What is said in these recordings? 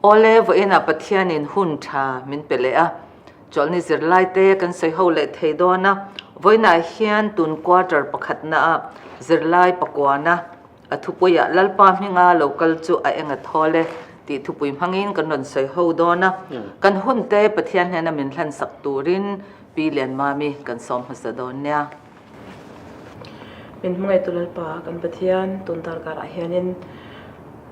Awle, vawiinah Pathianin hun tha min pe leh a, chawlhni zirlaite kan sawi ho leh thei dawn a, vawiinah hian tun quarter pakhatnaah zirlai pakuana a thupuiah Lalpa hminga lo kal chu a eng a thawl e tih thupui hmangin kan rawn sawi ho dawn a, kan hunte Pathian hnena min hlansak turin Pi Lianmami kan sawm hmasa dawn nia. Min hmangaihtu Lalpa kan Pathian tun darkarah hianin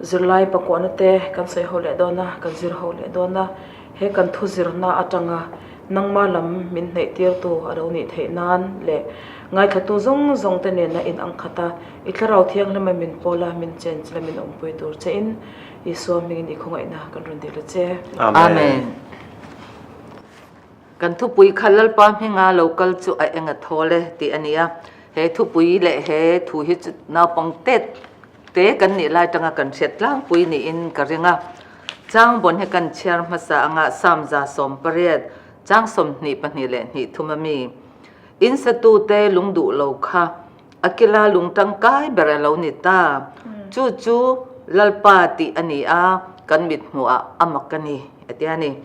zirlai pakuahna te kan sawi ho leh dawn a, kan zir ho leh dawn a, he kan thu zirna atanga nangma lam min hnaih tirtu a lo nih theih nan leh ngaithlatu zawng zawng te nena in ang khat a, i thlarau thianghlima min pawl a, min chenchilh a, min awmpui tur che in Isua hmingin i khawngaihna kan rawn dil a che. Amen. Kan thupui kha Lalpa hminga lo kal chu a eng a thawl e tih a ni a, he thupui leh he thu hi chu naupang tet te kan nih lai tanga kan hriat tlangpui niin ka ring a. Changbawn hi kan chhiar hmasa anga Samza 80, chang 22 leh hnih thum a mi. In satute lungduh lo kha a kila lung tangkai ber a lo ni ta. Chu chu Lalpa tih a ni a, kan mit hmuhah a mak a ni, a ti a ni.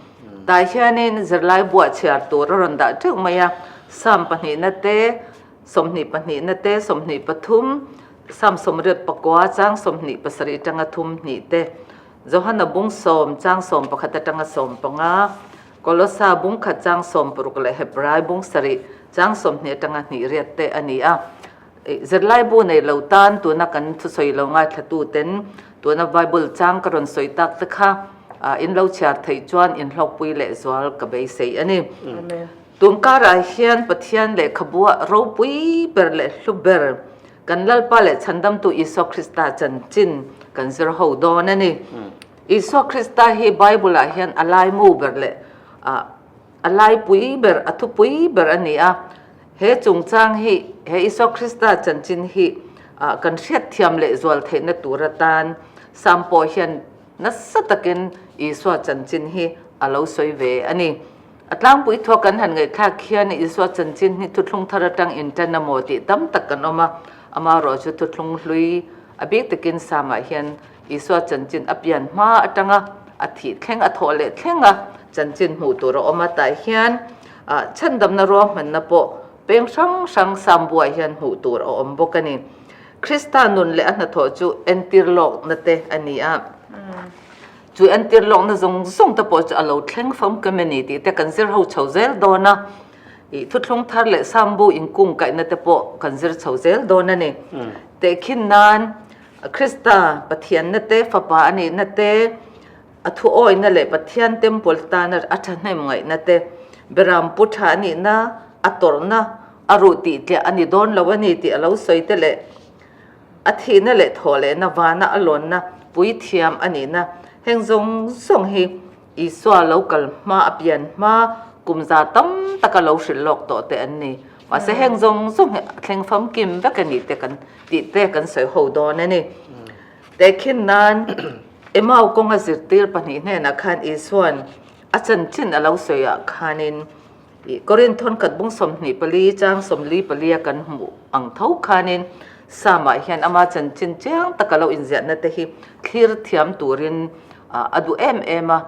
Tah hianin zirlai buah chhiar tur a rawn dah teuh mai a, Psalm pahnihna te, 22na te, 23, Psalm 89 chang 27 atanga thum hnih te, Johana bung sawm chang 11 atanga 15, Kolosa bung khat chang 16 leh Hebrai bung sarih chang 20 atanga hnih riat te a ni a. Zirlai bu nei lo tan tuna kan thusawi lo ngaithlatu ten tuna Bible chang ka rawn sawi tak te kha in lo chhiar theih chuan in hlawkpui leh zual ka beisei a ni. Tun karah hian Pathian lehkhabuah ropui ber leh hlu ber kan Lalpa leh Chhandamtu Isua Krista chanchin kan zir ho dawn a ni. Isua Krista hi Bible ah hian a laimu ber leh a laipui ber, a thupui ber a ni a. He chungchang hi, he Isua Krista chanchin hi kan hriatthiam leh zual theihna tur atan Sam pawh hian nasa takin Isua chanchin hi a lo sawi ve a ni. A tlangpui thuak kan han ngaihthlak hian Isua chanchin hi thuthlung thar atang intan emaw tih tam tak kan awm a, amaherawh chu thuthlung hlui a bik takin Samah hian Isua chanchin a pian hma atanga a thih thleng, a thawh leh thleng a chanchin hmuh tur a awm a, tah hian chhandamna ruahmanna pawh peng hrang hrang Sambuah hian hmuh tur a awm bawk a ni. Krista nun leh a hnathawh chu entir lawkna te a ni a, chu entir lawkna zawng zawng te pawh chu a lo thleng famkim a ni tih te kan zir ho chho zel dawn a, ih thuthlung thar leh Sambu inkungkaihna te pawh kan zir chho zel dawn a ni. Tehkhin nan Krista Pathianna te, Fapa a nihna te, a thuawina leh Pathian temple tana a thahnem ngaihna te, Beram pu tha a nihna, a tawrhna, a ruh tih tliah a ni dawn lo a ni tih a lo sawi te leh a thihna leh thawhlehna vana a lawnna puithiam a nihna heng zawng zawng hi Isua lo kal hma a pian hma kum za tam taka lo hrilh lawk tawh te an ni. Mahse heng zawng zawng hi a thleng famkim vek a ni te kan tih te kan sawi ho dawn a ni. Tehkhin nan Emau kawnga zirtir pahnih hnenah khan Isua'n a chanchin a lo sawi ah khanin ih Korinth thawnkhat bung 24 chang 44 a kan hmuh ang tho khanin Psalm-ah hian ama chanchin chiang taka lo inziahna te hi thlir thiam turin a duh em em a,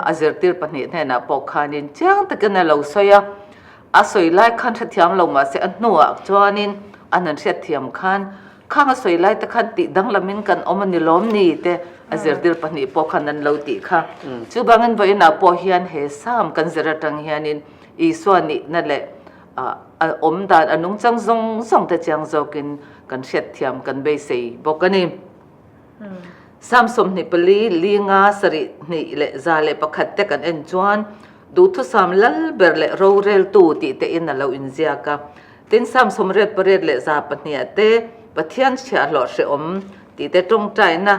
a zirtir pahnih hnenah pawh khanin chiang takin a lo sawi a. A sawi lai khan hrethiam lo mahse a hnuah chuanin an han hriatthiam khan khang a sawi lai te khan tih danglamin kan awm a ni lawm ni te a zirtir pahnih pawh khan an lo tih kha. Chuvangin vawiinah pawh hian he Psalm kan zir atang hianin Isua nihna leh a awm dan a nungchang zawng zawng te chiang zawkin kan hriatthiam kan beisei bawk a ni. Psalm 24, li nga sarih hnih leh 101 te kan en chuan Duhthusam lal ber leh roreltu tih te in a lo inziak a. Tin, Psalm 88 leh 2 te Pathian chhiahhlawh hrehawm tih te tawngtaina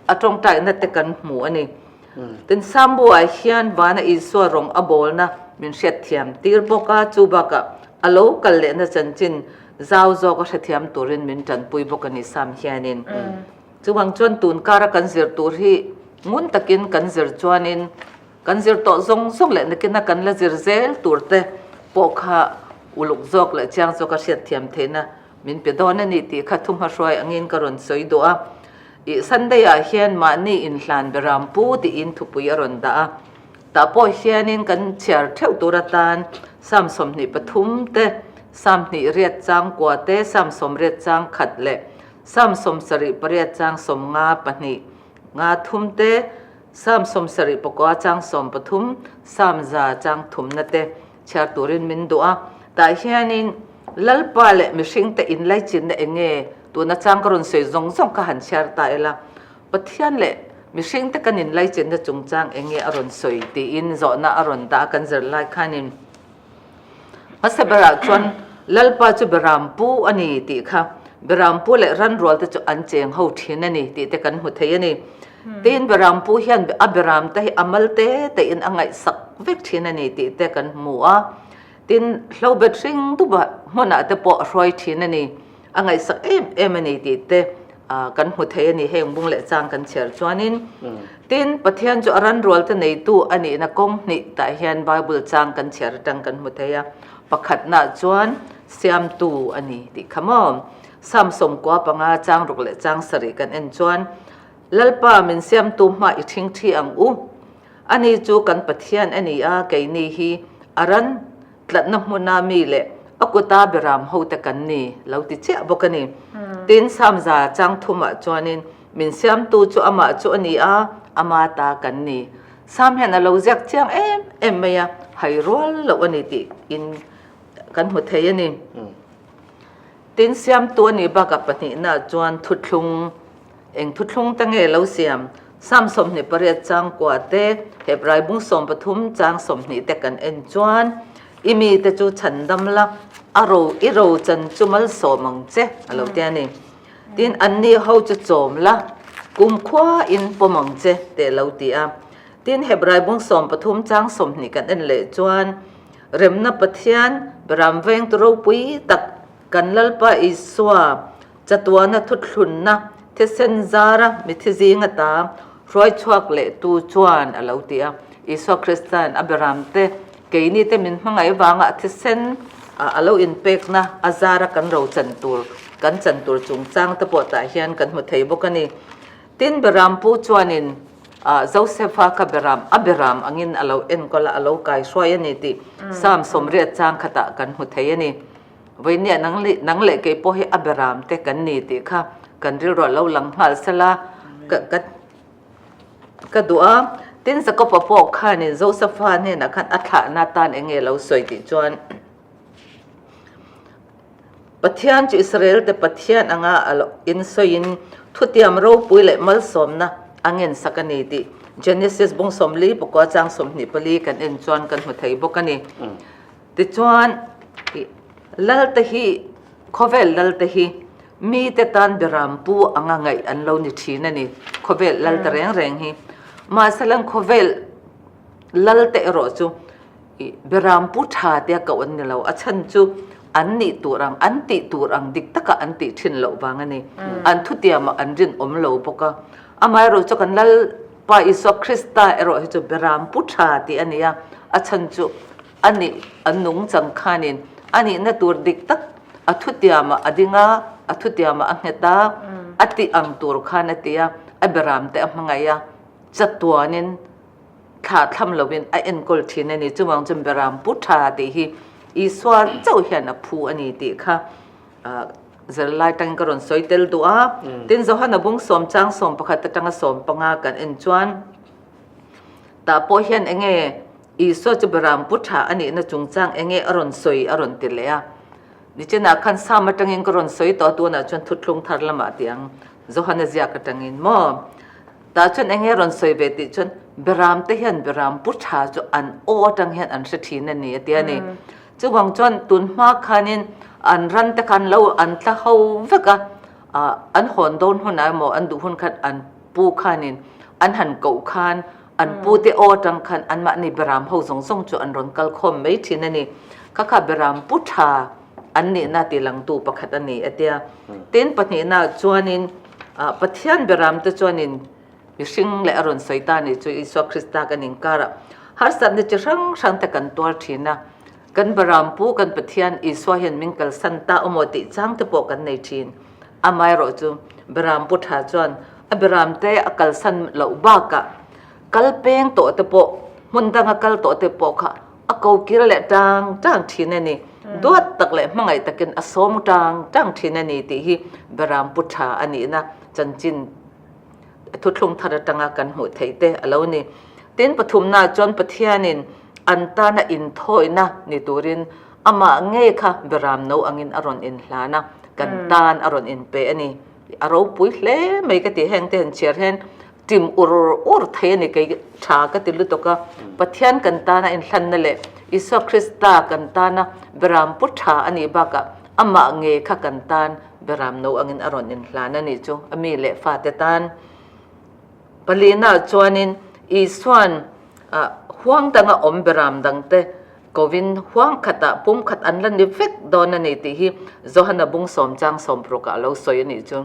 a tawngtaina te kan hmu a ni. Tin, Psalm bu ah hian vana Isua rawng a bawlna min hriatthiam tir bawk a, chu bakah a lo kal lehna chanchin zau zawk a hrethiam turin min tanpui bawk a ni Psalm hianin. Chuvang chuan tun kara kan zir tur hi ngun takin kan zir chuanin Kan zir tawh zawng zawng leh nakina kan la zir zel tur te pawh kha uluk zawk leh chiang zawk a hriatthiam theihna min pe dawn a ni tih kha thu hmahruai angin ka rawn sawi duh a. Ih Sunday ah hian mahni inhlan beram pu tiin thupui a rawn dah a, tah pawh hianin kan chhiar theuh tur atan Psalm 23 te, Psalm hnih riat chang kua te, Psalm 80 chang khat leh Psalm 78 chang 50 pahnih nga thum te, Psalm 79 chang 13, Psalm 100 chang thumna te chhiar turin min duh a. Tah hianin Lalpa leh mihringte inlaichinna eng nge tuna chang ka rawn sawi zawng zawng kha han chhiar ta ila, Pathian leh mihringte kan inlaichinna chungchang eng nge a rawn sawi tiin zawhna a rawn dah a kan zir lai khanin hmasa berah chuan Lalpa chu Berampu a ni tih kha Berampu leh ranrual te chu an cheng ho thin a ni tih te kan hmu thei a ni. Tin, Berampu hian a beram te hi a mal te tein a ngaihsak vek thin a ni tih te kan hmu a. Tin, hlobet hring dup ah hmunah te pawh a hruai thin a ni, a ngaihsak em em a ni tih te kan hmu thei a ni heng bung leh chang kan chhiar chuanin. Tin, Pathian chu a ranrual te neitu a nihna kawng hnih tah hian Bible chang kan chhiar atang kan hmu thei a. Pakhatnaah chuan Siamtu a ni tih kha maw? Psalm 95 chang ruk leh chang sarih kan en chuan Lalpa min siamtu hma i ṭhing ṭhi ang u. Ani chu kan Pathian a ni a, keini hi a ran tlatna hmuna mi leh a kuta beram hote kan ni lo ti chiah bawk a ni. Tin, Psalm 100 chang thumah chuanin min siamtu chu amah chu a ni a, ama ta kan ni. Psalm hian a lo ziak chiang em em mai a, hai rual loh a ni tiin kan hmu thei a ni. Tin, siamtu a nih bakah pahnihna chuan thuthlung Eng thuthlung te nge lo siam? Psalm 28 chang kua te, Hebrai bung 13 chang 20 te kan en chuan, I mite chu chhandam la, a ro i ro chan chu malsawm ang che, a lo ti a ni. Tin, anni ho chu chawm la, kumkhua in pawm ang che, teh lo ti a. Tin, Hebrai bung 13 chang 20 kan en leh chuan, Remna Pathian, Beram vengtu ropui tak, kan Lalpa Isua, Chatuana thuthlunna thisen zara mithi zinga ta hruai chhuak leh tu chuan a lo ti a. Isua Krista'n a beramte keini te min hmangaih vanga a thisen a lo inpekna a zara kan ro chan tur kan chan tur chungchang te pawh tah hian kan hmu thei bawk a ni. Tin, berampu chuanin Josefa kha beram a beram angin a lo enkawl a, a lo kaihruai a ni tih Psalm 80 chang khatah kan hmu thei a ni. Vawinia nang leh nang leh kei pawh hi a beram te kan ni tih kha kan rilruah lo lang nghal sela ka ka ka duh a. Tin Jakob-a pawh khanin Joseph-a hnenah khan a thlahna tan eng nge lo sawi tih chuan Pathian chu Israel te Pathian anga a lo insawiin thutiam ropui leh malsawmna a ngensak a ni tih Genesis bung 44 pakua chang 24 kan en chuan kan hmu thei bawk a ni. Tichuan, Lalte hi, khawvel Lalte hi mite tan beram pu anga ngaih an lo ni thin a ni, khawvel Lalte reng reng hi. Mahse, khawvel Lalte erawh chu beram pu tha tia koh an ni lo, a chhan chu an nih tur ang, an tih tur ang dik taka an tih thin loh vang a ni. An thutiamah an rinawm lo bawk a. Amaherawh chu kan Lalpa Isua Krista erawh hi chu beram pu tha tih a ni a, a chhan chu A nih, a nungchang khanin a nihna tur dik tak a thutiamah a ding a, a thutiamah a nghet a, a tih ang tur khan a ti a, a beramte a hmangaih a, chatuanin thlah thlam lovin a enkawl thin a ni. Chuvang chuan beram pu tha tih hi Isua chauh hian a phu a ni tih kha zirlai tangin ka rawn sawi tel duh a. Tin, Johana bung sawm chang sawm pakhat atanga sawm panga kan en chuan tah pawh hian eng nge Isua chu Beram pu tha a nihna chungchang eng nge a rawn sawi a rawn ti leh a. Nichinah khan Psalm atangin ka rawn sawi tawh a, tunah chuan Thuthlung thar lamah ti ang, Johana ziak atangin maw? Tah chuan eng nge a rawn sawi ve tih chuan Beram te hian Beram pu tha chu an aw atang hian an hre thin a ni a ti a ni. Chuvang chuan tun hma khanin an ran te kha an lo an tla ho vek a, an hawn dawn hunah emaw an duh hun khan an pu khanin an han koh khan An pute aw atang khan anmahni beram ho zawng zawng chu an rawn kal khawm mai thin a ni. Kha kha beram pu tha an nihna ti langtu pakhat a ni a tia. Tin pahnihna chuanin Pathian beram te chuanin mihring leh a rawn sawi ta ni chu Isua Krista kan inkarah harsatna chi hrang hrang te kan tuar thin a. Kan beram pu kan Pathian Isua hian min kalsan ta awmaw tih chang te pawh kan nei thin. Amaherawhchu beram pu tha chuan. A beramte a kalsan loh bakah kal peng tawh te pawh, hmun danga kal tawh te pawh kha a ko kir leh tang tang thin a ni. Duat tak leh hmangaih takin a sawm tang tang thin a ni tih hi beram pu tha a nihna chanchin thuthlung thar atanga kan hmuh theih te a lo ni. Tin, pathumnaah chuan Pathianin an tana inthawihna ni turin amah ngei kha beram no angin a rawn inhlan a, kan tan a rawn inpe a ni. A ropui hle mai ka ti, heng te han chhiar hian tim ur ur thei a ni kei tha ka ti lutuk a. Pathian kan tana inhlanna leh Isua Krista kan tana beram pu tha a nih bakah amah ngei kha kan tan beram no angin a rawn inhlan a nih chu a mi leh fate tan. Palina chuanin Isua'n huang danga awm beram dangte Kovin huang khatah pum khat an la ni vek dawn a ni tih hi Johana bung sawm chang sawm parukah a lo sawi a nih chu.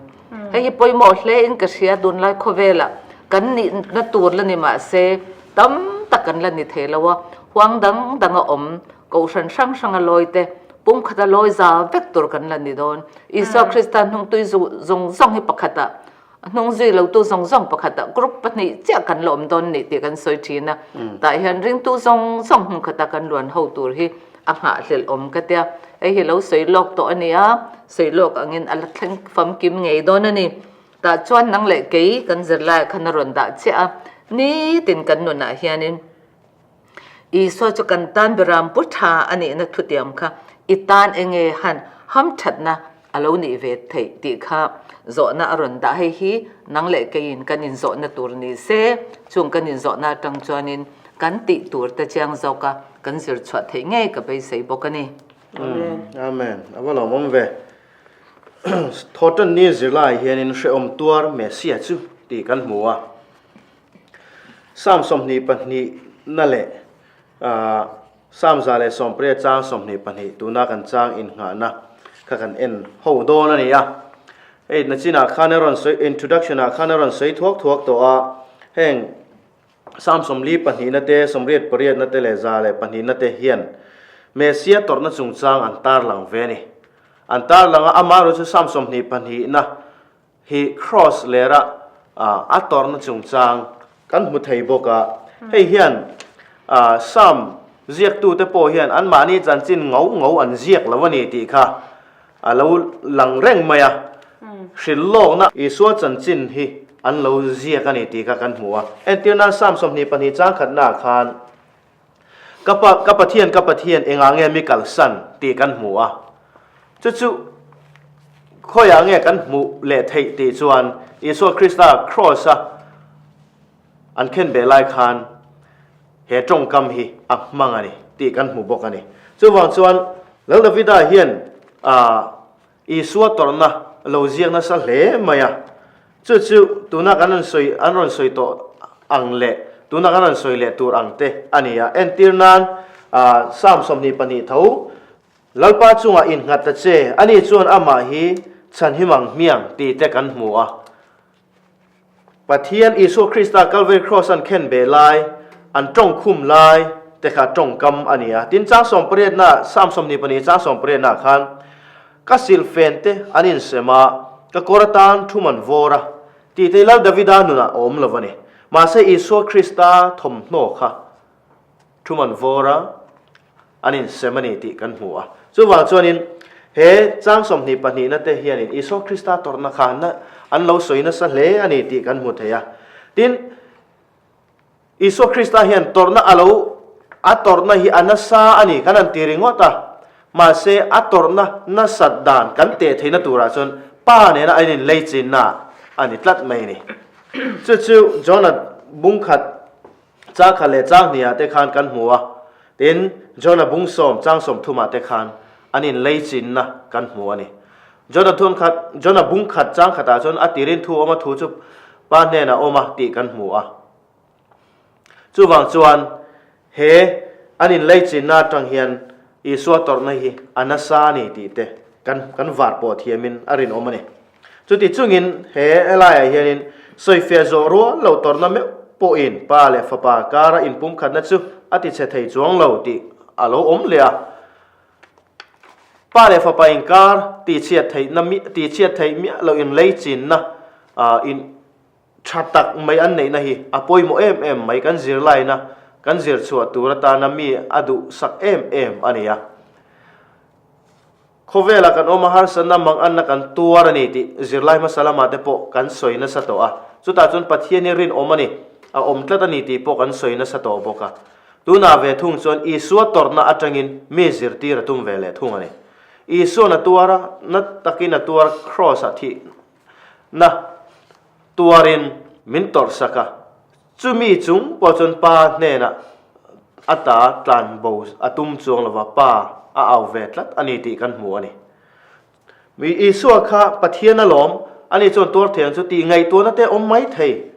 Hei hi pawimawh hle in ka hria tunlai khawvelah kan nihna tur la ni mah se tam tak kan la ni thei lo a, huang dang dang a awm kohhran hrang hrang a lawi te pum khata lawi za vek tur kan la ni dawn. Isua Krista hnungtui zawng zawng hi pakhatah A hnung zui lotu zawng zawng pakhatah group pahnih chiah kan la awm dawn nih tih kan sawi thin a. Tah hian ringtu zawng zawng hmun khata kan luan ho tur hi a nghahhlelh awm ka tia. Hei hi lo sawi lawk tawh a ni a, sawi lawk angin a la thleng famkim ngei dawn a ni. Tah chuan nang leh kei kan zirlaiah khan a rawn dah chiah a, nitin kan nunah hianin Isua chu kan tan beram pu tha a nihna thutiam kha i tan enge han hamthatna a lo nih ve theih tih kha zawhna a rawn dah. Hei hi nang leh keiin kan inzawhna tur ni se, chung kan inzawhna atang chuanin kan tih tur te chiang zawka kan zir chhuah theih ngei ka beisei bawk a ni. Amen. Amen. A va lawmawm ve. Thawhtan ni zirlaiah hianin hrehawm tuar Messiah chu tih kan hmu a. Psalm 22 na leh Psalm 118 chang 22 tuna kan chang innghahna kha kan en ho dawn a ni a. Hei nachinah khan a rawn sawi introduction ah khan a rawn sawi thuak thuak tawh a, heng Psalm 42 na te, 88 na te leh 102 na te hian Messiah tawrhna chungchang an tarlang ve a ni. An tarlang a, amaherawhchu Psalm 22 na Hi Kross lera a tawrhna chungchang kan hmu thei bawk a, hei hian Psalm ziaktute pawh hian anmahni chanchin ngau ngau an ziak lo a ni tih kha a lo lang reng mai a, hrilhlawkna Isua chanchin hi an lo ziak a ni tih kha kan hmu a. Entir nan Psalm 22 chang khatnaah khan, Ka pa, ka Pathian, ka Pathian, engah nge mi kalsan tih kan hmu a. Chu chu khawiah nge kan hmuh leh theih tih chuan Isua Krista Kraws-a an khenbeh lai khan he tawngkam hi a hmang a ni tih kan hmu bawk a ni. Chuvang chuan Lal Davida hian Isua tawrhna lo ziak nasa hle mai a. Chu chu tuna kan rawn sawi an rawn sawi tawh ang leh tuna kan rawn sawi leh tur ang te a ni a. Entir nan Psalm 22 tho, Lalpa chungah innghat ta che, ani chuan amah hi chhanhim ang hmiang tih te kan hmu a. Pathian Isua Krista Kalvary Kraws an khen beh lai, an tawng khum lai te kha tawngkam a ni a. Tin, chang sawmpariatna, Psalm 22 chang sawmpariatnaah khan, Ka silhfen te an insem a, ka kawr atan thum an vawr a, tih te Lal Davida nunah a awm lo a ni. Mahse Isua Krista thawmhnaw kha thum an vawr a, an insem a ni tih kan hmu a. Chuvang chuanin he chang 20 pahnihna te hianin Isua Krista tawrhna kha an lo sawi nasa hle a ni tih kan hmu thei a. Tin, Isua Krista hian tawrhna a lo a tawrhna hi a nasa a ni kan han ti ringawt a. Mahse, a tawrhna nasat dan kan teh theihna turah chuan Pa nena a inleichinna a ni tlat mai a ni. Chu chu John-a bungkhat Chang khat leh chang hniah te khan kan hmu a, tin, Jona bung sawm chang sawm thumah te khan an inlei chinna kan hmu a ni. Jona thun khat, Jona bung khat chang khatah chuan a tirin thu awm a thu chu Pa hnenah awm a tih kan hmu a. Chuvang chuan he an inlei chinna atang hian Isua tawrhna hi a nasa a ni tih te kan kan var pawh thiamin a rinawm a ni. Chuti chungin he helaiah hianin sawifiah zawh rual lo tawrhna meuh pawhin Pa leh Fapa kara inpumkhatna chu a tichhe thei chuang lo tih a lo awm leh a. Pa leh Fapa inkar tihchhiat theihna tihchhiat theih miah loh inleichinna in. Tha tak mai an neihna hi a pawimawh em em mai, kan zirlaina kan zir chhuah tur atana mi a duhsak em em a ni a. Khawvela kan awm a harsatna manganna kan tuar a ni tih zirlai hmasa lamah te pawh kan sawi nasa tawh a, chutah chuan Pathian hi rinawm a ni, a awm tlat a ni tih pawh kan sawi nasa tawh bawk a. Tunah ve thung chuan Isua tawrhna atangin mi zirtir a tum ve leh thung a ni. Isuan a tuar a, na takin a tuar Kraws-ah thihna tuarin min tawrhsak a, chumi chung pawh chuan pa hnenah a ta tlan bo a tum chuang lova pa a au ve tlat a ni tih kan hmu a ni. Mi Isua kha Pathian a lawm, ani chuan tuar thei ang chu tih ngaihtuahna te awm mai thei.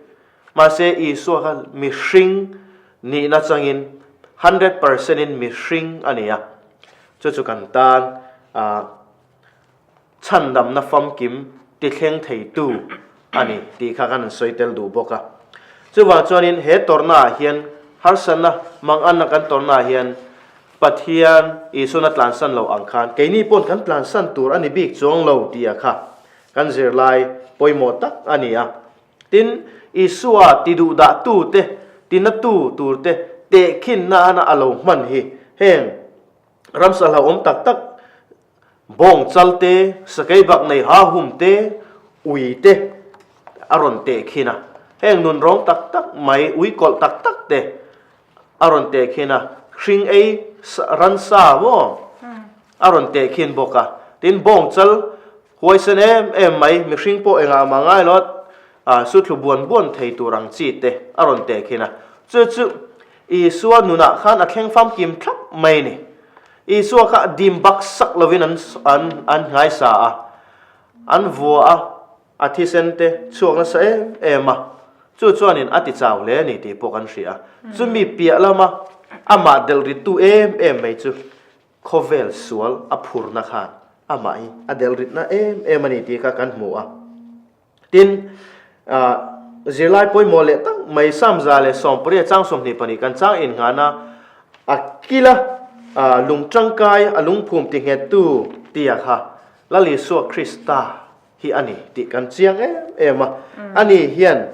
Mahse Isua kha mihring nihna changin 100% in mihring a ni a, chu chu kan tan ah chhandamna famkim tithleng theitu a ni tih kha kan sawi tel duh bawk a. Chuvang chuanin he tawrhnaah hian harsatna manganna kan tawrhnaah hian Pathian Isuan a tlansan lo ang khan keini pawn kan tlansan tur a ni bik chuang lo tih a kha kan zirlai pawimawh tak a ni a. Tin, Isua ti duhdahtute, tinatu turte tehkhinna ana a lo hman hi heng ramsa hlauhawm tak tak Bawng chal te, sakei bak nei ha hum te, ui te a rawn teh khin a. Heng nun rawng tak tak mai, ui kawlh tak tak te a rawn teh khin a. Hring ei ransa maw a rawn teh khin bawk a. Tin, bawng chal huaisen em em mai, mihring pawh engah mah ngai lo a su thlu buan buan thei tur ang chi te a rawn teh khin a. Chu chu Isua nunah khan a thleng famkim thlap mai a ni. Isua kha dim bak sak lovin an an an nghaisa a, an vua a, a thisen te chhuak nasa em em a, chu chuanin a ti chau hle a ni tih pawh kan hria a. Chumi piah lama amah delh rittu em em mai chu khawvel sual a phurna khan amah hi a delh ritna em em a ni tih kha kan hmu a. Tin, zirlai pawimawh leh tak mai Samza leh Sawmpariat chang 22 kan chang innghahna a kila lung tangkai a lungphum tinghettu tia kha Lal Isua Krista hi a ni tih kan chiang em em a. Ani hian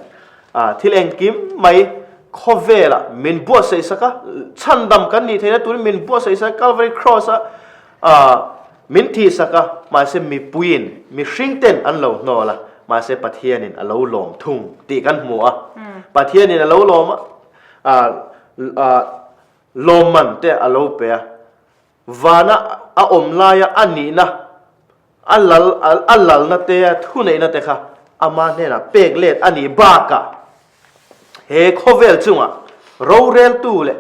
thil engkim mai khawvelah min buatsaih sak a, chhandam kan nih theihna turin min buatsaih sak a, Calvary Cross-a Min thihsak a, mahse mipuiin, mihringten an lo hnawl a, mahse Pathianin a lo lawm thung tih kan hmu a. Pathianin a lo lawm a, lawmman te a lo pe a. Vana a awm laia a nihna, a lal, a lalna te, a thuneihna te kha ama hnenah pek let a nih bakah he khawvel chungah roreltu leh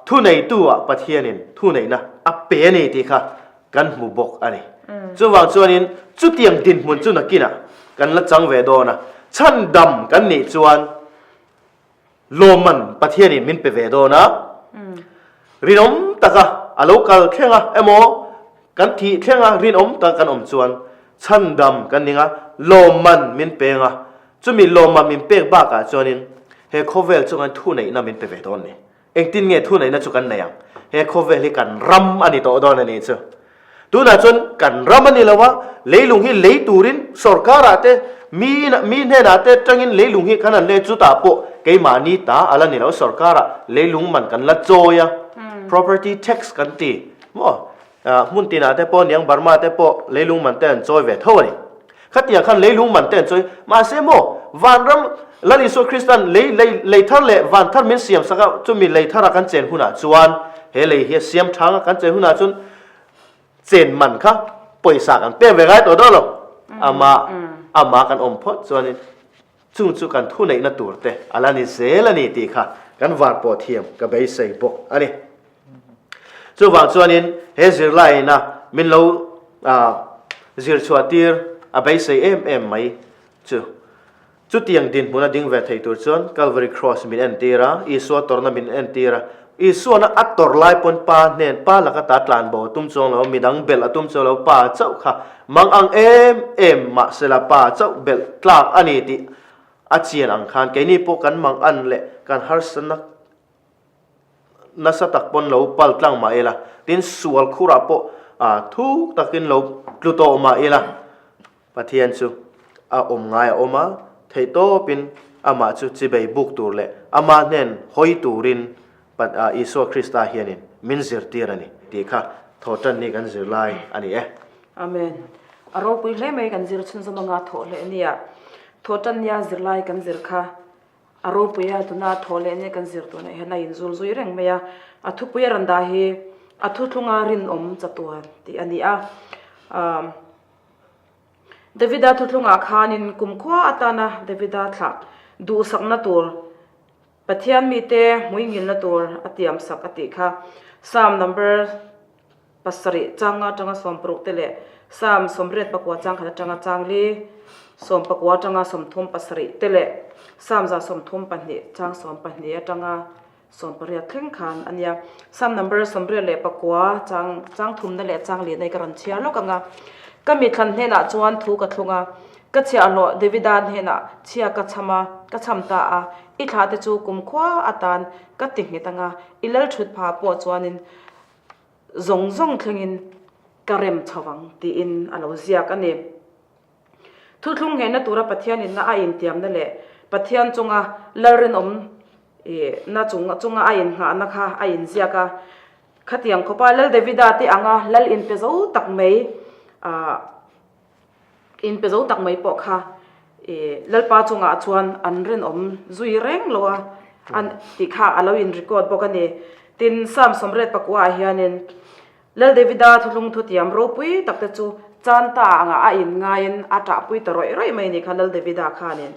Thuneitu-ah Pathianin thuneihna a pe a ni tih kha kan hmu bawk a ni. Chuvang chuanin chutiang dinhmun chu nakinah kan la chang ve dawn a, chhandam kan nih chuan lawmman Pathianin min pe ve dawn a, rinawm taka a lo kal thleng a emaw kan thih thleng a rinawm taka kan awm chuan chhandam kan ning a, lawmman min peng a, Chumi lawmah min pek bakah chuanin he khawvel chu kan thuneihna min pe ve dawn ni. Engtin nge thuneihna chu kan nei ang? He khawvel hi kan ram a ni tawh dawn a ni chu. Tunah chuan kan ram a ni lo a, leilung hi lei turin sorkarah te, mi mi hnenah te tangin leilung hi kan han lei chutah pawh keimahni ta a la ni lo, sorkarah leilung man kan la chawi a, property tax kan ti maw? Hmun tinah te pawh niang Burma te pawh leilung man te an chawi ve tho a ni. Khatiang khan leilung man te an chawi. Mahse maw, vanram Lal Isua Kristan lei lei lei thar leh van thar min siam sak a, chumi lei thara kan chen hunah chuan he lei hi a siam thang a, kan chen hunah chuan chen man kha pawisa kan pek ve ngai tawh dawn lo. Amah amah kan awm phawt chuanin chung chu kan thuneihna tur te a la ni zel a ni tih kha kan var pawh thiam ka beisei bawk a ni. Chuvang chuanin he zirlaina min lo zir chhuah tir a beisei em em mai chu. Chutiang dinhmun a ding ve thei tur chuan Calvary Cross min entir a, Isua tawrhna min entir a. Isuana a tawrh lai pawn Pa hnen, Pa laka ta tlan bo a tum chuang lo, midang belh a tum chuang lo, Pa chauh kha mang ang em em mahsela Pa chauh belh tlak a ni tih a chian ang khan keini pawh kan mang an leh kan harsatna nasa tak pawn lo pal tlang mah ila, tin sual khurah pawh thuk takin lo tlu tawh mah ila, Pathian chu a awm ngai a awm a. Theihtawpin amah chu chibei buk tur leh ama hnen hawi turin Isua Krista hianin min zirtir a ni tih kha thawhtanni kan zir lai a ni e. Amen. A ropui hle mai kan zir chhunzawm anga thawh leh nia. Thawhtannia zirlai kan zir kha a ropui a, tuna thawh leh nia kan zir tunah hian a inzul zui reng mai a. A thupui a rawn dah hi a thuthlunga rinawm chatuan tih a ni a. Davida thuthlungah khanin kumkhua atana Davida thlah duhsakna tur, Pathian mite hmuingilna tur a tiamsak a tih kha. Psalm number pasarih chang atanga sawmparuk te leh Psalm 84 chang khat atanga chang li 19 atanga 37 te leh Psalm 132 chang 12 atanga 18 thleng khan a nia. Psalm number 89 chang chang thumna leh chang lihna hi ka rawn chhiar lawk ang a. Ka mithlan hnenah chuan thu ka thlung a, ka chhiahhlawh Davida hnenah chhia ka chham a, ka chham ta a, i thla te chu kumkhua atan ka ti nghet ang a, i lal thut pha pawh chuanin zawng zawng thlengin ka rem chho vang tiin a lo ziak a ni. Thuthlung nghehna tura Pathian inna a intiamna leh Pathian chunga lalrinawm na chung chunga a innghahna kha a inziak a. Khatiang khawpa Lal Davida te anga lal inpe zo tak mai ah inpe zo tak mai pawh kha ih Lalpa chungah chuan an rinawm zui reng lo a an tih kha a lo in record bawk a ni. Tin, Psalm 84 ah hianin Lal Davida thuthlung thutiam ropui tak te chu chan ta angah a inngaiin a ṭahpui ta rawih rawih mai a ni kha Lal Davida khanin.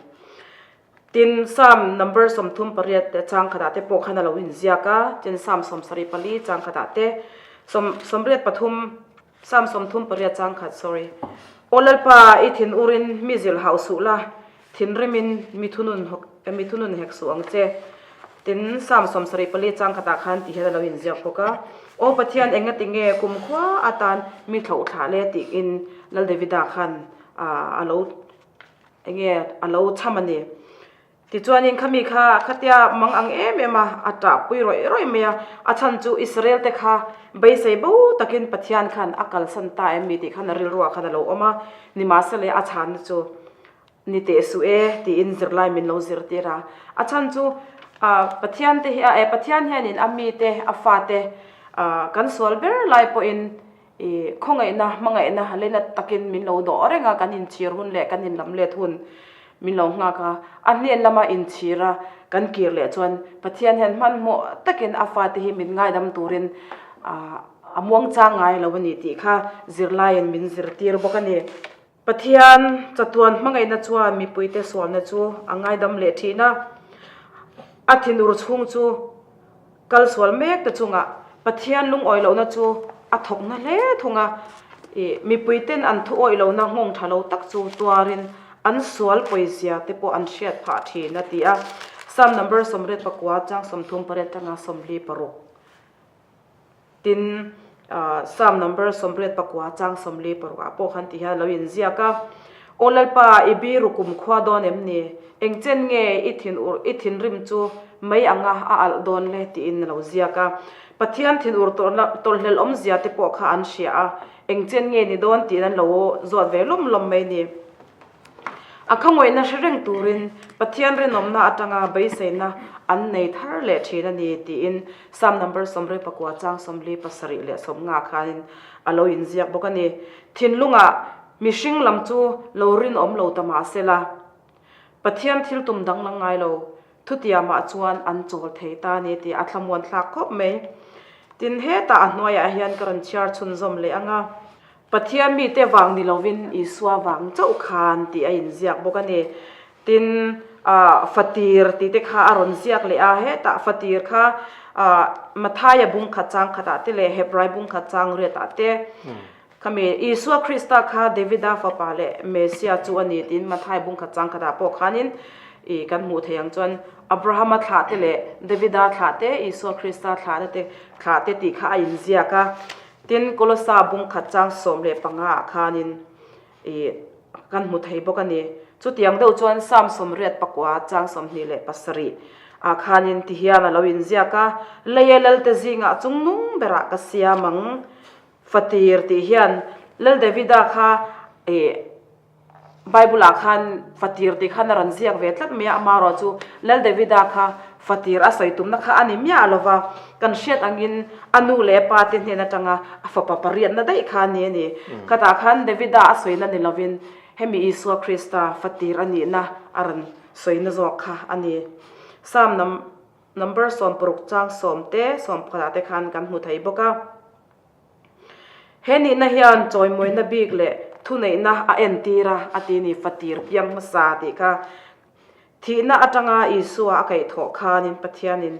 Tin, Psalm number 38 te chang khatah te pawh khan a lo inziak a, tin Psalm 74 chang khatah te, sawm 83 Psalm 38 chang khat sorry. Aw Lalpa, i thin urin mi zilh hauh suh la, Thinrimin mi thunun mi thunun hek suh ang che. Tin, Psalm 74 chang khatah khan tih hian a lo inziak bawk a. Aw Pathian, engati nge kumkhua atan mi thlauh thlah le tiin Lal Davida khan a lo enge a lo chham a ni. Tichuanin khami kha khatia mang ang em em a, a ṭahpui rawih rawih mai a. A chhan chu Israel te kha beisei bo takin Pathian khan a kalsan ta em mi tih khan a rilruah khan a lo awm a. Nimahsele a chhanna chu Ni teh suh e, tiin zirlai min lo zirtir a. A chhan chu Pathian te hi a, Pathian hianin a mite, a fate kan sual ber lai pawhin ih khawngaihna, hmangaihna lena takin min lo dawh reng a, kan inchhir hun leh kan inlam let hun min lo nghak a. A hnen lama inchhir a kan kir leh chuan Pathian hian hmanhmawh takin a fate hi min ngaidam turin a muangchang ngai lo a ni tih kha zirlaiin min zirtir bawk a ni. Pathian chatuan hmangaihna chuan mipuite sualna chu a ngaidam leh thin a, a thinur chhung chu kal sual mek te chungah Pathian lungawi lohna chu a thawk na hle thung a, ih mipuiten an thu awih lohna nghawng tha lo tak chu tuarin an sual pawizia te pawh an hriat phah thin a ti a, Psalm number 89 chang 38 tanga 46. Tin, Psalm number 84 chang 46 ah pawh khan ti hian a lo inziak a, Aw Lalpa, i biru kumkhua dawn em ni? Eng chen nge i thin ur, i thinrim chu mei anga a alh dawn le? tiin a lo ziak a. Pathian thin ur tawrhhlelh awmzia te pawh kha an hria a, eng chen nge ni dawn tiin an lo zawt ve lawm lawm mai ni. A khawngawihna hre reng turin Pathian rinawmna atanga beiseina an nei thar leh thin a ni tiin Psalm number 69 chang 47 leh 50 khanin a lo inziak bawk a ni. Thinlungah mihring lam chu lo rinawm lo ta mah sela, Pathian thil tum danglam ngai lo thutiamah chuan an chawl thei ta a ni tih a thlamuan thlak khawp mai. Tin, hetah a hnuaiah hian ka rawn chhiar chhunzawm leh ang a. Pathian mite vang ni lovin Isua vang chauh khan tih a inziak bawk a ni. Tin, ah, fatir tih te kha a rawn ziak leh a, hetah fatir kha, ah, Mathaia bung khat chang khatah te leh Hebrai bung khat chang riatah te khami Isua Krista kha Davida fapa leh Messia chu a ni tiin Mathaia bung khat chang khatah pawh khanin ih kan hmuh thei ang chuan Abrahama thlah te leh Davida thlah te Isua Krista thlahna te thlah te tih kha a inziak a. Tin, Kolosa bung khat chang 15 ah khanin ih kan hmu thei bawk a ni. Chutiang deuh chuan Psalm 89 chang 27 ah khanin ti hian a lo inziak a, Leia Lalte zingah chungnung berah ka siam ang, fatir tih hian Lal Davida kha ih. Bible-ah khan fatir tih khan a rawn ziak ve tlat mai a, amaherawh chu Lal Davida kha fatir a sawi tumna kha a ni miah lo va, kan hriat angin a nu leh a pa te hnen atanga a fapa pariatna daih kha a ni a ni. Khatah khan Davida a sawina ni lovin hemi Isua Krista fatir a nihna a rawn sawina zawk kha a ni. Psalm number 60 chang sawm te, sawmpakhatah te khan kan hmu thei bawk a. He nihna hian chawimawina bik leh thuneihna a entir a, a ti ni, fatir piang hmasa tih kha. Thihna atanga Isua a kaihthawh khanin Pathianin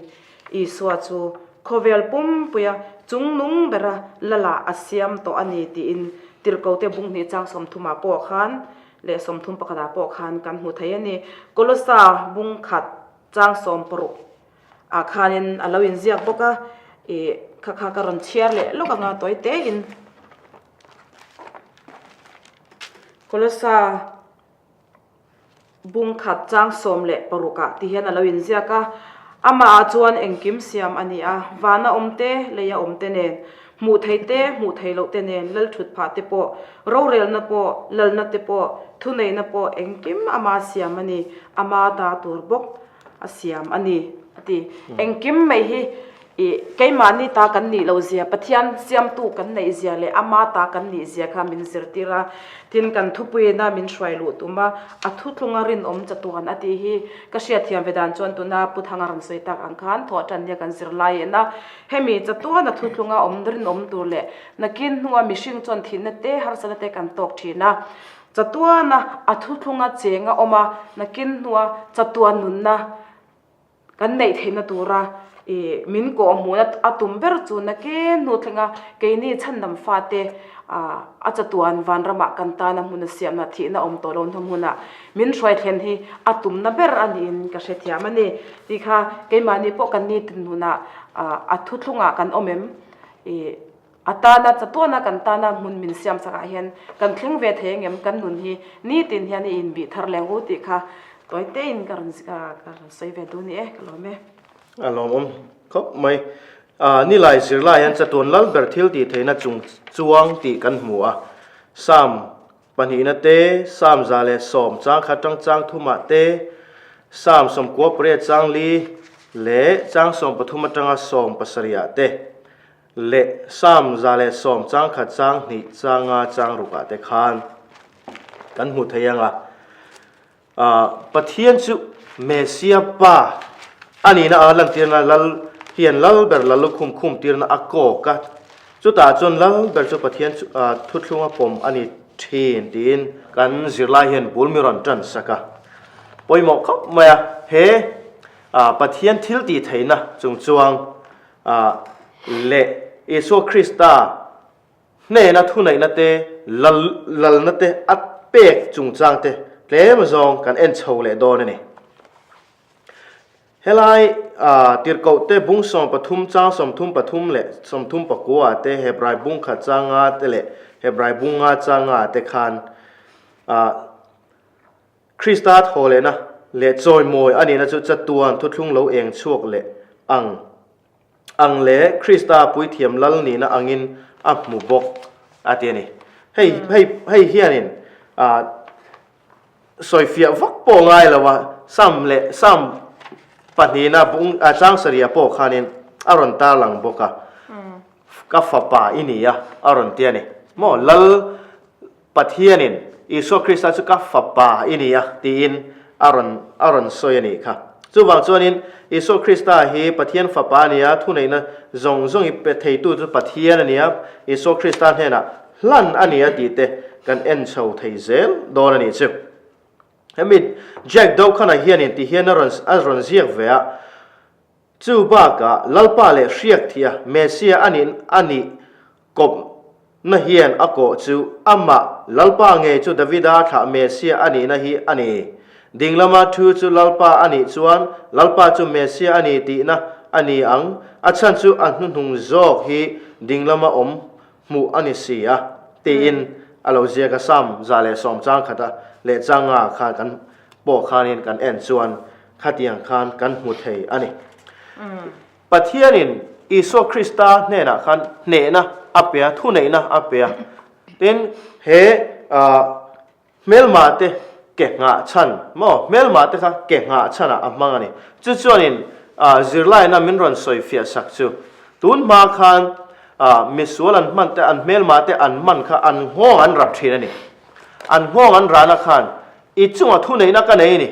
Isua chu khawvel pumpuia chungnung bera lalah a siam tawh a ni tiin Tirhkote bunghnih chang sawmthumah pawh khan leh sawmthum pakhatah pawh khan kan hmu thei a ni. Kolosa bungkhat chang sawmparuk ah khanin a lo inziak bawk a ih kha kha ka rawn chhiar leh lawk ang a tawi te in Kolosa bung khat chang sawm leh paruk ah ti hian a lo inziak a amah ah chuan engkim siam a ni a vana awm te lei a awm te nen hmuh theih te hmuh theih loh te nen lal thut phah te pawh rorelna pawh lalna te pawh thuneihna pawh engkim ama siam a ni ama ta tur bawk. a siam a ni a ti. Engkim mai hi ih keimahni ta kan nih loh zia, Pathian siamtu kan neih zia leh ama ta kan nih zia kha min zirtir a. Tin, kan thupuiina min hruai luh tum a, a thuthlunga rinawm chatuan a tih hi ka hriatthiam ve dan chuan tuna Pu Thanga rawn sawi tak ang khan thawh tan nia kan zir lai en a. Hemi chatuan a thuthlunga awm rinawm tur leh nakin hnunga mihring chuan thihna te harsatna te kan tawk thin a. Chatuana a thuthlunga cheng a awm a, nakin hnua chatuan nunna kan neih theihna tura ih min kawhhmuhna a tum ber chu nakin hnu thlenga keini chhandam fate ah a chatuan vanramah kan tana hmun a siamna thihna awm tawh lohna hmunah min hruai thlen hi a tumna ber a niin ka hrethiam a ni. Tih kha keimahni pawh kan nitin nunah ah a thuthlungah kan awm em ih. A tana chatuana kan tana hmun min siam chakah hian kan thleng ve thei angem kan nun hi nitin hian i inbih thar leng u tih kha tawi tein ka rawn ka rawn sawi ve duh ni e ka lawm e. A lawmawm khawp mai. Nilai zirlai hian chatuan lal ber thil tih theihna chung chuang tih kan hmu a. Psalm pahnihna te, Psalm 110 chang khat tang chang thumah te, Psalm 98 chang li leh chang 13 atanga 17 ah te, Leh Psalm 110 chang khat chang hnih chang nga chang rukah te khan kan hmu thei ang a. Pathian chu Messia Pa a nihna a lantirna Lal hian Lal ber Lal lukhum khum tirna a kawk a. Chutah chuan Lal ber chu Pathian thuthlunga pawm a ni thin tiin kan zirlai hian bul mi rawn tan sak a. Pawimawh khawp mai a, he Pathian thil tih theihna chung chuang A leh Isua Krista hnena thuneihna te, lal lalna te a pek chungchang te tlem zawng kan en chho leh dawn a ni. Helai tirhkoh te bung 13 chang 33 leh 34 te Hebrai bung khat chang nga te leh Hebrai bung nga chang nga te khan Krista thawhlehna leh chawimawi a nihna chu chatuan thuthlung lo eng chhuak leh ang ang leh Krista puithiam lal nihna angin a hmu bawk a ti a ni. Hei hei hei hianin ah sawifiah vak pawh ngai lo a, Sam leh Sam pahnihna bung ah chang sarih pawh khanin a rawn tarlang bawk a, ka fapa i ni a a rawn ti a ni. Maw lal Pathianin Isua Krista chu ka fapa i ni a tiin a rawn a rawn sawi a nih kha. Chuvang chuanin Isua Krista hi Pathian fapa a ni a, thuneihna zawng zawng i pe theitu chu Pathian a ni a, Isua Krista hnenah hlan a ni a tih te kan en chho thei zel dawn a nih chu. Hemi Jack Dokhana hianin ti hian a rawn a rawn ziak ve a, Chu bakah Lalpa leh hriak thih a Messia a nih a nih kawpna hian a kawh chu amah Lalpa ngei chu Davida thlah Messia a nihna hi a ni. Dinglama thu chu Lalpa a nih chuan Lalpa chu Messia a ni tihna a ni ang, a chhan chu a hnuhnung zawk hi dinglama awm hmuh a ni si a, tiin a lo ziak a Sam 110 chang khata leh chang nga khan kan pawh khanin kan en chuan Khatiang khan kan hmu thei a ni. Pathianin Isua Krista hnenah khan hnehna a pe a, thuneihna a pe a. Tin, he. Hmelma te ke nghah chhan maw? Hmelma te kha ke nghah chhanah a hmang a ni. Chu chuanin zirlaina min rawn sawi fiah sak chu tun hma khan misual an hman te, an hmelma te an hman kha an nghawng an rap thin a ni. An nghawng an rahna khan i chungah thuneihna ka nei a ni,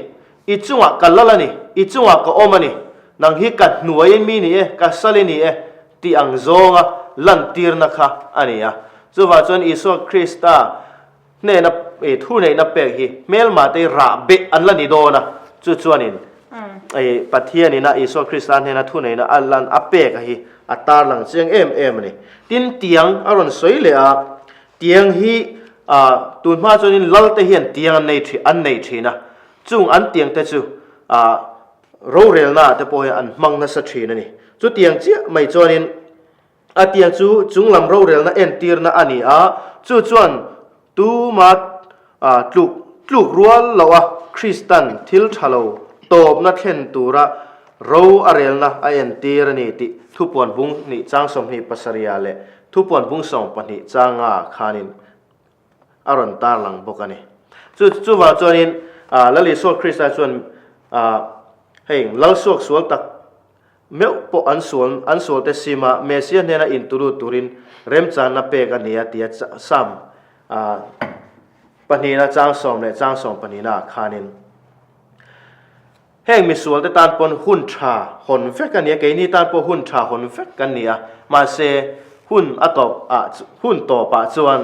i chungah ka lal a ni, i chungah ka awm a ni, nang hi ka hnuaiin mi ni e, ka sal i ni e tih ang zawnga lantirna kha a ni a. Chuvang chuan Isua Krista Hnehna i thuneihna pek hi hmelmate rah beh an la ni dawn a, chu chuanin i Pathianina Isua Krista hnena thuneihna a lan a pek a hi a tarlang chiang em em a ni. Tin, tiang a rawn sawi leh a, tiang hi ah tun hma chuanin lalte hian tiang an nei thin an nei thin a, chung an tiang te chu ah rorelna ah te pawh hian an hmang nasa thin a ni. Chutiang chiah mai chuanin A tiang chu chunglam rorelna entirna a ni a, chu chuan tuma tluk tluk rual loh a Kristan thil tha lo tawpna thlen tura ro a relna a entir a ni tih thupuan bung hnih chang 27 leh thupuan bung 12 changa khanin a rawn tarlang bawk a ni. Chu chuvang chuanin Lal Isua Krista chuan hei lal suak sual tak Meuh pawh an sual an sualte sima Messia hnena intulu turin remchanna pek a ni a tia Sam pahnihna chang sawm leh chang sawm pahnihna ah khanin heng misualte tan pawn hun tha hawn vek a ni a, keini tan pawh hun tha hawn vek kan ni a, mahse hun a tawp ah hun tawpah chuan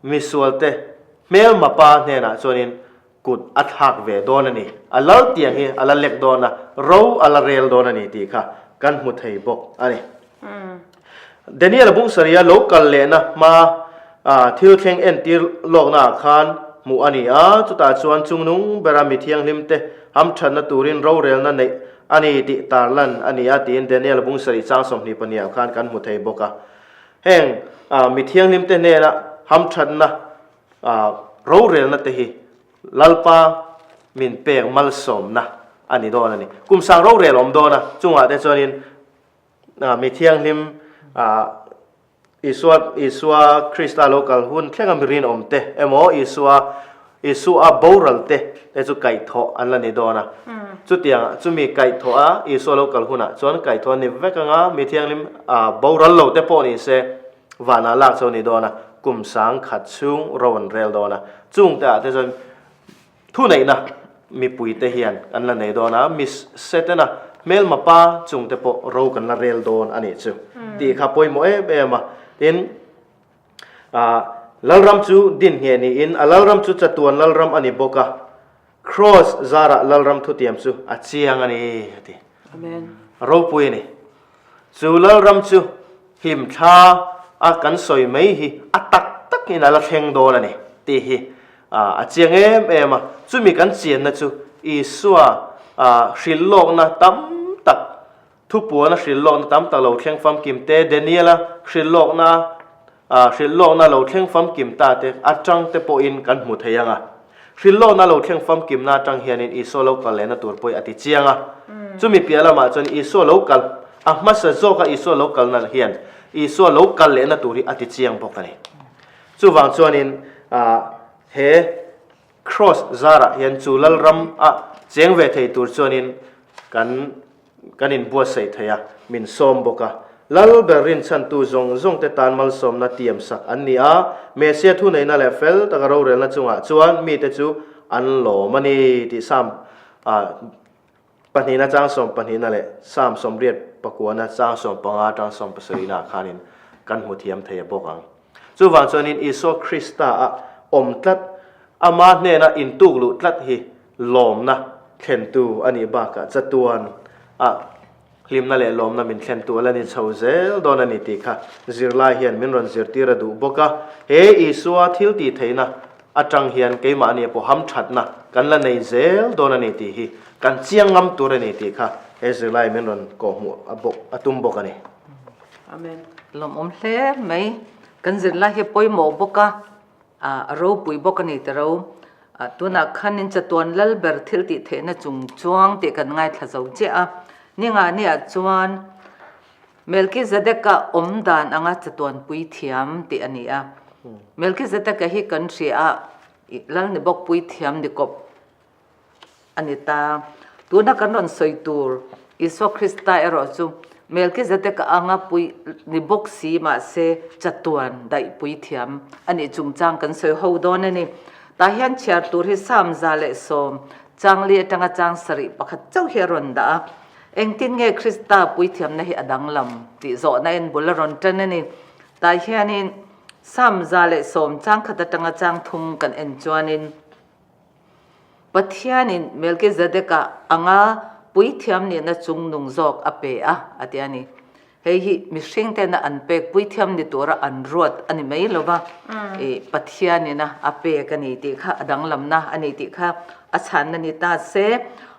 misualte hmelma pa hnenah chuanin Kut a thlak ve dawn a ni. A lal tiang hi a la lek dawn a, ro a la rel dawn a ni tih kha kan hmu thei bawk a ni. Daniel-a bungsaria lo kal lehna hma thil thleng entir lawknaah khan hmuh a ni a, chutah chuan chungnung bera mi thianghlimte hamthatna turin rorelna neih a ni tih tarlan a ni a tiin Daniel-a bungsari chang 22 ah khan kan hmu thei bawk a. Heng mi thianghlimte hnena hamthatna Rorelna te hi Lalpa min pek malsawmna a ni dawn a ni. Kum sang rorel awm dawn a, chungah te chuanin mi thianghlim Isua Isua Krista lo kal hun thlenga mi rinawm te emaw Isua Isua boral te te chu kaihthawh an la ni dawn a. Chutiang chumi kaihthawh a Isua lo kal hunah chuan kaihthawh an ni vek anga mi thianghlim boral lo te pawh ni se Vanah lak chu a ni dawn a, kum 10,000 chhung ro an rel dawn a. Chungte ah te chuan thuneihna mipui te hian an la nei dawn a, mi Setana hmelma pa chungte pawh ro kan la rel dawn a nih chu tih kha pawimawh em em a. Tin, ah Lalram chu din ngheh niin a Lalram chu chatuan Lalram a ni bawk a, Kraws zarah Lalram thutiam chu a chiang a ni a ti. Amen. Ropui a ni. Chu Lalram chu hlimthla a kan sawi mai hi a tak takin a la thleng dawn a ni tih hi a chiang em em a. Chumi kan chianna chu Isua hrilh lawkna tam tak, thupuana hrilh lawkna tam tak lo thleng famkim te, Daniela hrilh lawkna Hrilh lawkna lo thleng famkim ta te atang te pawhin kan hmu thei ang a. Hrilh lawkna lo thleng famkimna atang hianin Isua lo kal lehna tur pawhin a ti chiang a. Chumi piah lamah chuan Isua lo kal, a hmasa zawka Isua lo kalna hian Isua lo kal lehna tur hi a ti chiang bawk a ni. Chuvang chuanin he Kraws zarah hian chu Lalram a cheng ve thei tur chuanin kan Kan inbuatsaih thei a, min sawm bawk a. Lal ber rinchhantu zawng zawngte tan malsawmna tiamsak an ni a, Messia thuneihna leh fel taka rorelna chungah chuan mite chu an lawm a ni tih Psalm pahnihna chang sawmpahnihna leh Psalm 84na chang 15 atang sawmpasarihnaah khanin kan hmu thiam thei a bawk ang. Chuvang chuanin Isua Krista-a awm tlat, ama hnena intukluh tlat hi lawmna thlentu a nih bakah chatuan a hlimna leh lawmna min thlentu a la ni chho zel dawn a ni tih kha zirlai hian min rawn zirtir a duh bawk a. He Isua thil tih theihna atang hian keimahni pawh hamthatna kan la nei zel dawn a ni tih hi kan chiang ngam tur a ni tih kha he zirlai min rawn kawhhmuh a bawk a tum bawk a ni. Amen. Lawmawm hle mai. Kan zirlai hi pawimawh bawk a. A ropui bawk a ni ta ro. Tunah khanin chatuan lal ber thil tih theihna chung chuang tih kan ngaithla zo chiah a. Ningah niah chuan Melkizedeka awm dan anga chatuan pui thiam tih a ni a. Melkizedeka hi kan hria a. Lal ni bawk puithiam ni kawp a ni ta. Tuna kan rawn sawi tur Isua Krista erawh chu Melkizedeka anga pui ni bawk si mahse chatuan daih puithiam a nih chungchang kan sawi ho dawn a ni. Tah hian chhiar tur hi Psalm 110 changli atanga chang sarih pakhat chauh hi a rawn dah a. Engtin nge Krista puithiamna hi a danglam tih zawhna in bul a rawn tan a ni. Tah hianin Psalm 110 chang khat atanga chang thum kan en chuanin Pathianin Melkizedeka anga puithiam nihna chungnung zawk a pe a, a ti a ni. Hei hi mihring tena an pek puithiam ni tura an ruat a ni mai lo va, i Pathianina a pek a ni tih kha a danglamna a ni tih kha a chhanna ni ta se.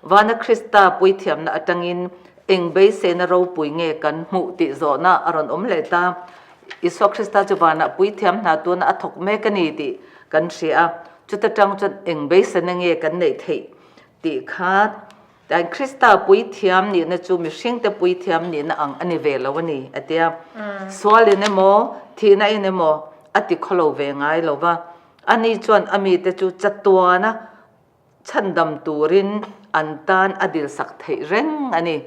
Vana Krista puithiamna atangin eng beiseina ropui nge kan hmuh tih zawhna a rawn awm leh ta. Isua Krista chu vanah puithiam hna tuna a thawk mek a ni tih kan hria a, chuta tang chuan eng beiseina nge kan neih theih tih kha Tain Krista puithiam nihna chu mihringte puithiam nihna ang a ni ve lo a ni, a ti a. Sualin emaw, thihna in emaw a ti khawlo ve ngai lo va. Ani chuan a mite chu chatuana chhandam turin an tan a dilsak theih reng a ni.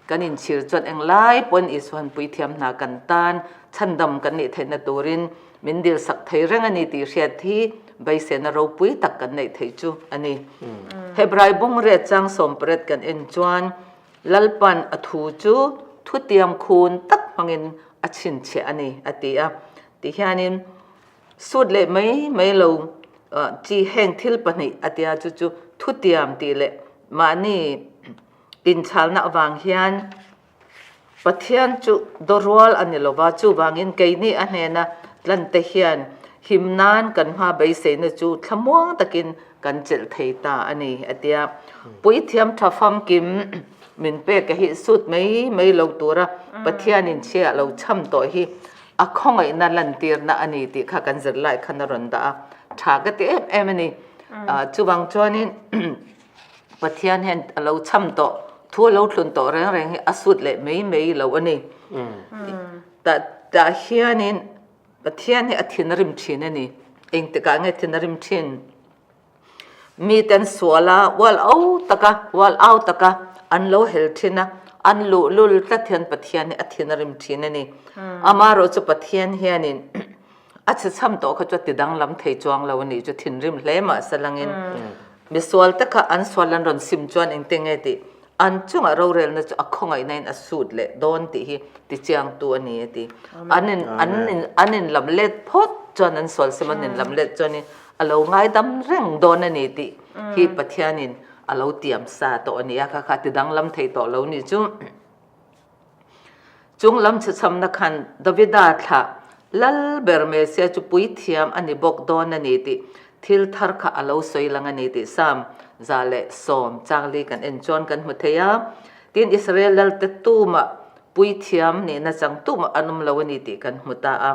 Kan inchhir chuan englai pawhin Isuan puithiam hna kan tan chhandam kan nih theihna turin min dilsak thei reng a ni tih hriat hi beisena ropui tak kan neih theih chu a ni. Hebrai bungriat chang sawmpariat kan en chuan Lalpan a thu chu thutiam khun tak hmangin a chhinchhiah a ni a ti a. Tihianin sut leh mai mai lo chi heng thil pahnih a tia chu chu thutiam tih leh mahni Inchhalna avang hian Pathian chu dawrual a ni lova, chuvangin keini a hnena tlante hian him nan kan hma beiseina chu thlamuang takin kan chelh thei ta a ni, a ti a. Puithiam tha famkim min pek a hi sut mai mai lo tura Pathianin chhia lo cham tawh hi a khawngaihna lantirna a ni tih kha kan zirlai khan a rawn dah a, tha ka ti em em a ni. Chuvang chuanin Pathian hian a lo cham tawh, thu a lo thlun tawh reng reng hi a sut leh mai mai lo a ni. Tah tah hianin Pathian hi a thin a rim thin a ni. Engtikah nge thin a rim thin? Miten sual a, ual au taka, ual au taka an lo hel thin a, an luhlul tlat hian Pathian hi a thin a rim thin a ni. Amaherawhchu Pathian hianin A chhechham tawh kha chu a ti danglam thei chuang lo a nih chu thinrim hle mah se langin misual te kha an sual an rawn sim chuan engte nge tih an chungah rorelna chu a khawngaihna in a sut leh dawn tih hi ti chiangtu a ni a ti. An in an in an in lam let phawt chuan an sual sim an in lam let chuanin a lo ngaidam reng dawn a ni tih hi Pathianin a lo tiam sa tawh a ni a kha kha ti danglam thei tawh lo nih chu. Chung lam chhechhamna khan Davida thlah lal ber Messiah chu puithiam a ni bawk dawn a ni tih thil thar kha a lo sawi lang a ni tih Psalm 110 changli kan en chuan kan hmu thei a. Tin, Israel lalte tumah puithiam nihna chang tumah an awm lo a ni tih kan hmu ta a.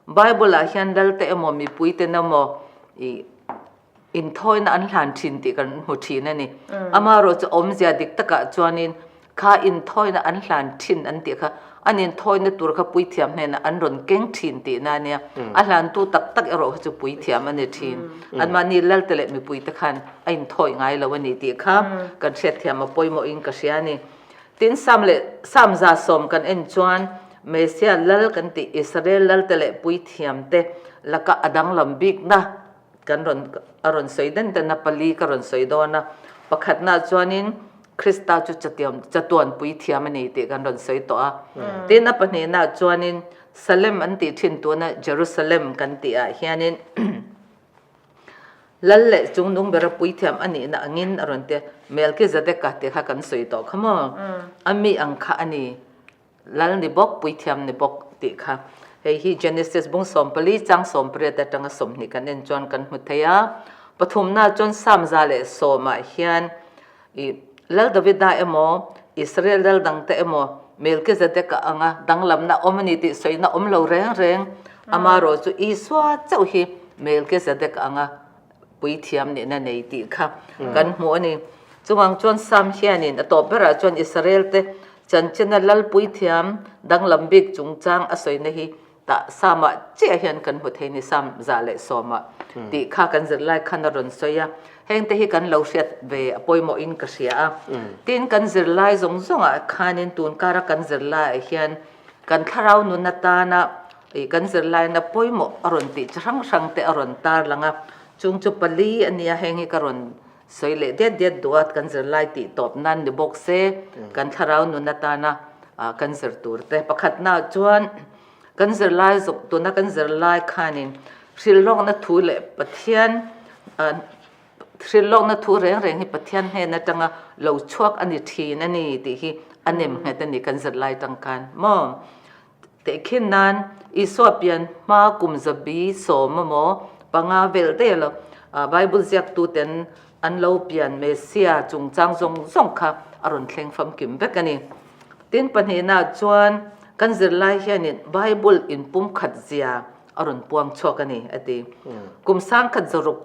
Bible-ah hian lalte emaw mipuiten emaw ih inthawina an hlan thin tih kan hmu thin a ni. Amaherawh chu awmzia dik takah chuanin kha inthawina an hlan thin an tih kha an inthawina tur kha puithiam hnenah an rawn keng thin tihna a nia. A hlantu tak tak erawh kha chu puithiam a ni thin. Anmahni lalte leh mipuite khan a inthawi ngai lo a ni tih kha kan hriatthiam a pawimawhin ka hria a ni. Tin, Sam leh Sam 110 kan en chuan Messiah lal kan tih Israel lalte leh puithiamte laka a danglam bikna Kan rawn a rawn sawi den den a, pali ka rawn sawi dawn a. Pakhatnaah chuanin Krista chu chatiam chatuan puithiam a ni tih kan rawn sawi tawh a. Tin, a pahnihnaah chuanin Salem an tih thin tuna Jerusalem kan tihah hianin Lal leh Chungnung bera puithiam a nihna angin a rawn ti a, Melkizedeka tih kha kan sawi tawh kha maw? A mi ang kha a ni. Lal ni bawk, puithiam ni bawk tih kha. Hei hi Genesis bung 14 chang 18 atanga 20 kan en chuan kan hmu thei a. Pathumna chuan Psalm 110 ah hian i Lal Davida emaw, Israel lal dangte emaw Melchizedek-a anga danglamna awm a ni tih sawina awm lo reng reng. Amaherawh chu Isua chauh hi Melchizedek anga puithiam nihna nei tih kha kan hmu a ni. Chuvang chuan Psalm hianin a tawp berah chuan Israel te Chanchina lal puithiam danglam bik chungchang a sawina hi Tah Sam-ah chiah hian kan hmu thei ni Sam 110 ah tih kha kan zirlai khan a rawn sawi a, hengte hi kan lo hriat ve a pawimawhin ka hria a. Tin, kan zirlai zawng zawngah khanin tun kara kan zirlaiah hian kan thlarau nun atana ih kan zirlaina pawimawh a rawn tih chi hrang hrang te a rawn tarlang a, chung chu pali a nia heng hi ka rawn sawi leh diat diat duh a, kan zirlai tih tawp nan ni bawk se kan thlarau nun atana kan zir tur te. Pakhatnaah chuan kan zirlai zawk tuna kan zirlai khanin hrilhlawkna thu leh Pathian hrilhlawkna thu reng reng hi Pathian hnen atanga lo chhuak a ni thin a ni tih hi a nem nghet a ni kan zirlai tang khan maw. Tehkhin nan Isua pian hma kum zabi sawm emaw panga vel daih lo Bible ziaktuten an lo pian Messiah chungchang zawng zawng kha a rawn thleng famkim vek a ni. Tin pahnihna chuan kan zirlai hianin Bible inpumkhat zia a rawn puang chhuak a ni a ti. Kum sangkhat zaruk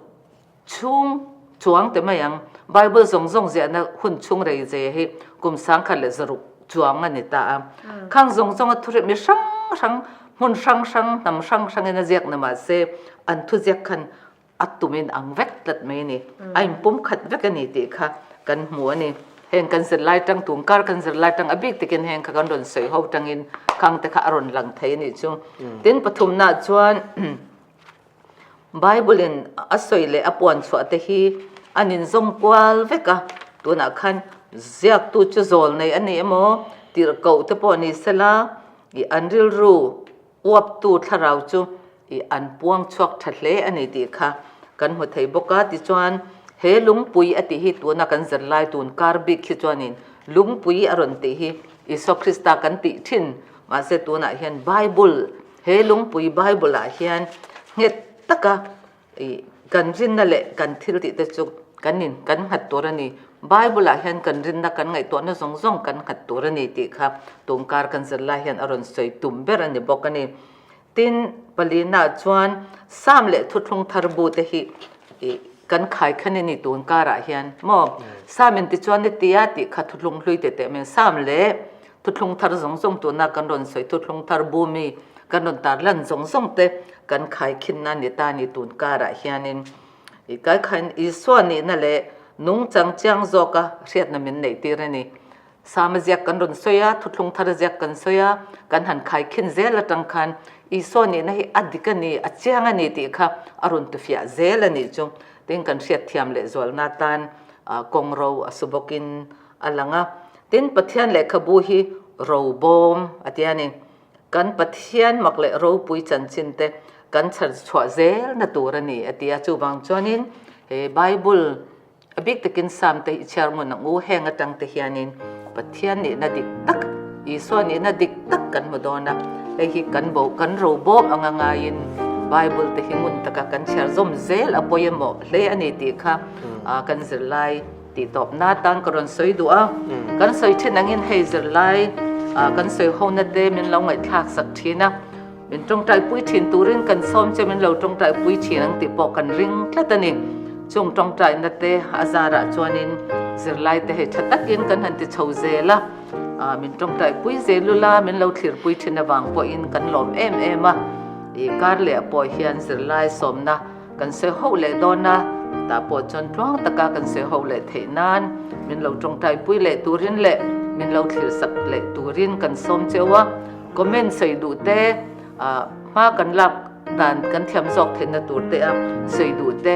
Chhung chuang te mai ang. Bible zawng zawng ziahna hun chhung rei ze hi kum 1100 chuang a ni ta a. Khang zawng zawnga thu mi hrang hrang, hmun hrang hrang, hnam hrang hrangin a ziak na mahse an thu ziak khan a tumin ang vek tlat mai a ni. A inpum khat vek a ni tih kha kan hmu a ni. Heng kan zirlai tang tum kar kan zirlai tang a bik takin heng kha kan rawn sawi ho tangin khang te kha a rawn lang thei a nih chu. Tin pathumnaah chuan Bible-in a sawi leh a puan chhuah te hi an inzawm kual vek a, tunah khan ziaktu chu zawl nei a ni emaw tirhkoh te pawh ni sela ih an rilru uaptu thlarau chu ih an puang chhuak tha hle a ni tih kha kan hmu thei bawk a. Tichuan he lungpui a tih hi tuna kan zirlai tun kar bik hi chuanin lungpui a rawn tih hi Isua Krista kan tih thin mahse tunah hian Bible He lungpui Bible-ah hian nghet taka ih kan rinna leh kan thil tih te chu kan in kan nghat tur a ni. Bible-ah hian kan rinna kan ngaihtuahna zawng zawng kan nghat tur a ni tih kha tungkar kan zirlai hian a rawn sawi tum ber a ni bawk a ni. Tin, palina chuan Sam leh Thuthlung thar bu te hi ih kan khai khan a ni tunkarah hian maw? Sam in tichuan ni tia tih kha Thuthlung hlui teh teh mai Sam leh Thuthlung thar zawng zawng tuna kan rawn sawi thuthlung thar bumi kan rawn tar lan zawng zawng te kan khaikhinna ni ta ni tun karah hianin i kaikhain Isua nihna leh nungchang chiang zawka hriatna min neih tir a ni. Sama ziak kan rawn sawi a, thuthlung thar ziak kan sawi a, kan han khaikhin zel atang khan Isua nihna hi a dik a ni, a chiang a ni tih kha a rawn tufiah zel a nih chu. Tin kan hriatthiam leh zualna tan kawng ro a su bawkin a lang a. Tin, Pathian lehkhabu hi robawm a ti a ni. Kan Pathian mak leh ropui chanchin te kan chhar chhuah zelna tur a ni a ti a. Chuvang chuanin he Bible a bik takin Psalm te hi i chhiar ngun ang u, heng atang te hianin Pathian nihna dik tak, Isua nihna dik tak kan hmu dawn a. Hei hi kan bo kan robawm anga ngaiin Bible te hi ngun taka kan chhiar zawm zel a pawimawh hle a ni tih kha kan zirlai Tih tawpna atan ka rawn sawi duh a, kan sawi thin angin hei zirlai kan sawi hona te min lo ngaihthlak sak thin a, min tawngtai pui thin turin kan sawm che min lo tawngtai pui thin ang tih pawh kan ring tlat a ni. Chung tawngtaina te a zarah chuanin zirlai te hei tha takin kan han ti chho zel a, min tawngtai pui zel ula min lo thlir pui thin avang pawhin kan lawm em em a, ih kar leh pawh hian zirlai sawmna Kan sawi ho leh dawn a, tah pawh chuan tluang taka kan sawi ho leh theih nan min lo tawngtai pui leh turin leh min lo thlir sak leh turin kan sawm cheu a. Comment sawi duh te, hma kan lak dan kan thiam zawk theihna tur te a sawi duh te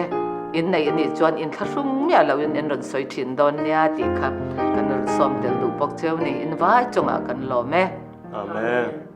in nei a nih chuan inthlahrung miah loin in rawn sawi thin dawn nia tih kha kan rawn sawm tel duh bawk cheu ni. In vai chungah kan lawm e. Amen.